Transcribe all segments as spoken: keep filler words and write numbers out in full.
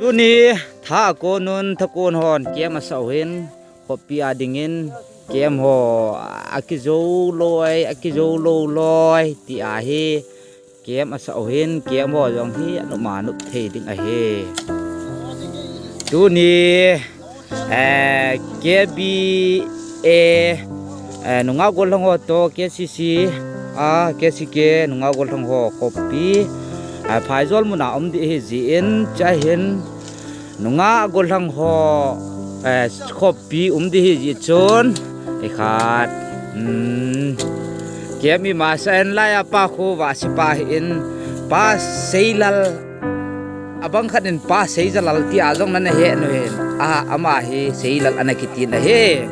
Tuni tha a kon un tha kon hon kem asah u hin, khopi a dingin kem ho akijou loi, akijou lou loi ti ahi. Kem asah u hin, kem ho jong hi anop ma nop thei ding ahi. Tuni, eh, K B A, eh, nungah gollhang ho toh K C C, ah, K C K, nungah gollhang ho khopi, eh, Phaijol mun a um ding ahi jeh in, chua hin, nungah gollhang ho, eh, khopi um ding ahi jeh chun, ikhat, um, kem ima sah in lai a Pa Khovah sipa hi in, Pa Seilal, abang khat in Pa Seijalal ti a jong nana he nu hin. A, ama hi Seilal ana kiti na hi.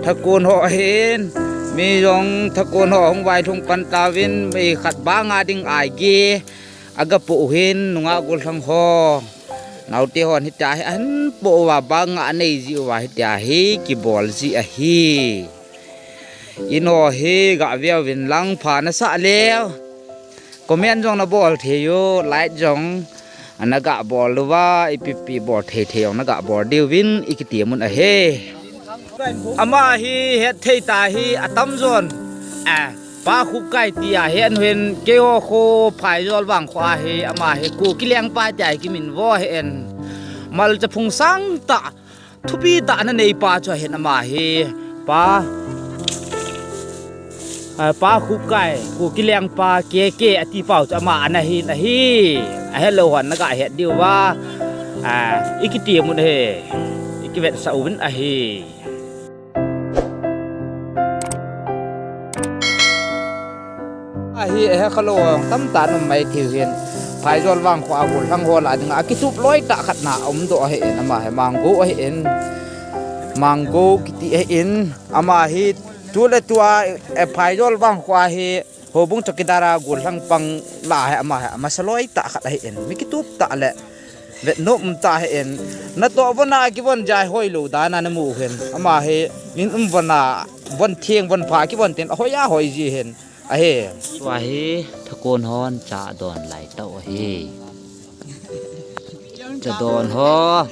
Tha kon ho hin, mi jong tha kon ho hung vailhung pan tauvin, mi khat banga ding aige aga po u hin, nungah gollhang ho. Naote hon hitia hi ahin po uva, banga anei ji uva hitia hi kibol ji ahi. In ho hi gah veuvin lang pha nasah leu. Comment jong nabol thei u, like jong nagah bol uva, ipi pi bol thei thei jong nagah bol diuvin ikiti mun ahi. Ama hi het thei ta hi atam jon. Ah, Pa Khupkai ti a hi an hin keiho kho Phaijol vang kho a hi ama hi Kuki lengpa ti a hi kimin vo hi en. Malcha phung sang ta, thupi ta ana nei pa chu hin ama hi Pa, ah, Pa Khupkai, Kuki lengpa K K ati pau chu ama ana hin ahi. Ahet lou hon nagah het diu va. Ah, ikiti mun ahi. Ikivetsah uvin ahi. Ahi, eh, khalou tamtah um mai thei hin. Phaijol vang kho a gollhang ho lah dinga akitup loi tah khat na um doh ahi in, ama hi Mango ahi in. Mango kiti ahi in, ama hi tu le tua, eh, Phaijol vang kho a hi Houbung Chowkidar a gollhang pang lah hi ama hi amasa loi tah khat ahi in. Mi kitup tah le vetnom um tah ahi in. Natoh von a kivon jai hoilou dan a namu hin. Ama hi nin um von a, von theng von pha kivon tin ahoi ahoi ji hin. Ahi. Tua hi tha kon hon cha adon lai tau ahi. Cha don ho.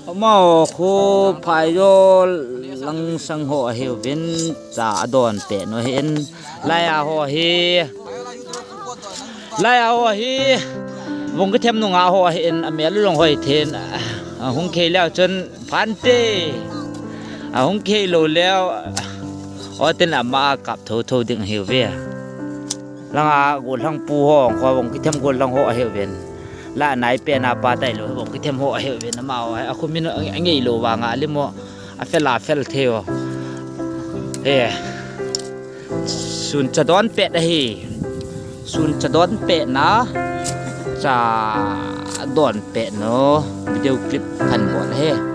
Amaho khu Phaijol langsang ho ahiuvin cha adon peh u ahi in. Lai a ho hi. Lai a ho hi. Vong kithem nunga ho ahi in, amel u jong hoi thei in. Ahung khei leu chun phante. Ahung khei lou leu. Otin ama kap tho tho ding ahiuve. Langa gollhang pu ho, kho vong kithem gollhang ho ahiuvin. La nai pen a pa tailou, vong kithem ho ahiuvin. Amaho, akhumin angeilou vanga limo. Afel afel thei o. Eh. Sun cha don pet ahi. Sun cha don pet na. Cha don pet no. Video clip kan bol ahi.